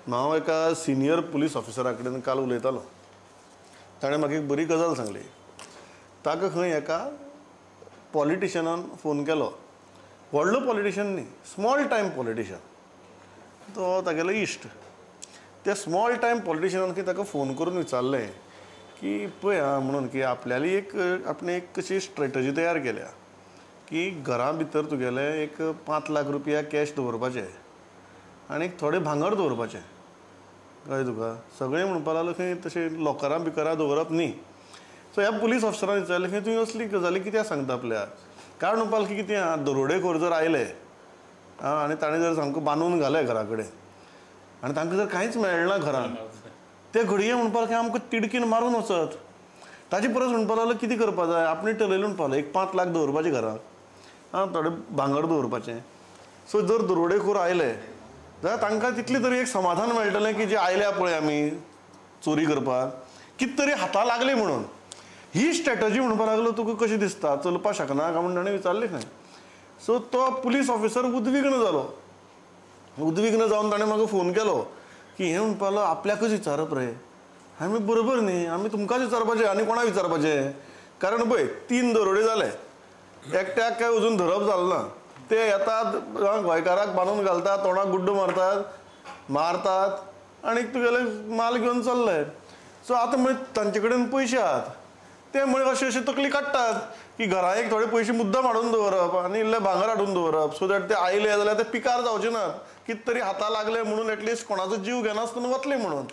हांव एका senior police ऑफिसरा कडेन काल उलयतालो, ताणें म्हाका एक बरी गजाल सांगली. ताका खंय एका पॉलिटिशनान फोन केलो, व्हडलो पॉलिटिशन न्ही, स्मॉल टायम पॉलिटिशन, तो तागेलो इश्ट. त्या स्मॉल टायम पॉलिटिशनान खंय ताका फोन करून विचारलें की पळय आं म्हणून की आपल्याली एक आपणे एक कशी स्ट्रेटजी तयार केल्या की घरा भितर तुगेलें एक 5 लाख रुपया कॅश दवरपाचे आनी थोडें भांगर दवरपाचें. कळ्ळें तुका? सगळें म्हणपाक लागलो खंय तशें लॉकरां बिकरां दवरप न्ही. सो ह्या पुलीस ऑफिसरान विचारलें खंय तुवें असली गजाली कित्याक सांगता आपल्याक? कारण म्हणपाक की कितें आहा, दरोडेखोर जर आयले आं आनी ताणें जर सामको बांदून घालें घरा कडेन आनी तांकां जर कांयच मेळना घरान, ते घडये म्हणपाक की आमकां तिडकीन मारून वचत. ताजे परस म्हणपाक लागलो कितें करपा जाय, आपणें ठरयलें म्हणपाक लागलो एक 5 लाख दवरपाचें घराक आं, थोडें भांगर दवरपाचें. सो जर दरोडेखोर आयले जाल्यार तांकां तितलें तरी एक समाधान मेळटलें की जे आयल्या पळय आमी चोरी करपाक कितें तरी हाता लागले म्हणून. ही स्ट्रेटजी म्हणपाक लागलो तुका कशी दिसता, चलपाक शकना काय म्हूण ताणें विचारलें खंय. सो तो पुलीस ऑफिसर उद्विग्न जालो. उद्विग्न जावन ताणें म्हाका फोन केलो की हें म्हणपाक लागलो आपल्याकूच विचारप रे, आमी बरोबर न्ही, आमी तुमकांच विचारपाचें आनी कोणाक विचारपाचें? कारण पळय 3 दरोडे जाले, एकट्याक काय अजून धरप जालें ना. ते येतात गोंयकाराक बांदून घालतात, तोंडाक गुड्डो मारतात, मारतात आनी तुगेले माल घेवन चल्ले. सो आतां म्हळ्यार तांचे कडेन पयशे आहात, ते म्हळ्यार अशें अशें तकली काडटात की घरा एक थोडे पयशे मुद्दम हाडून दवरप आनी इल्लें भांगर हाडून दवरप, सो that ते आयले जाल्यार ते पिकार जावचे नात, कितें तरी हाता लागले म्हणून एटलिस्ट कोणाचो जीव घेनासतना वतले म्हणून.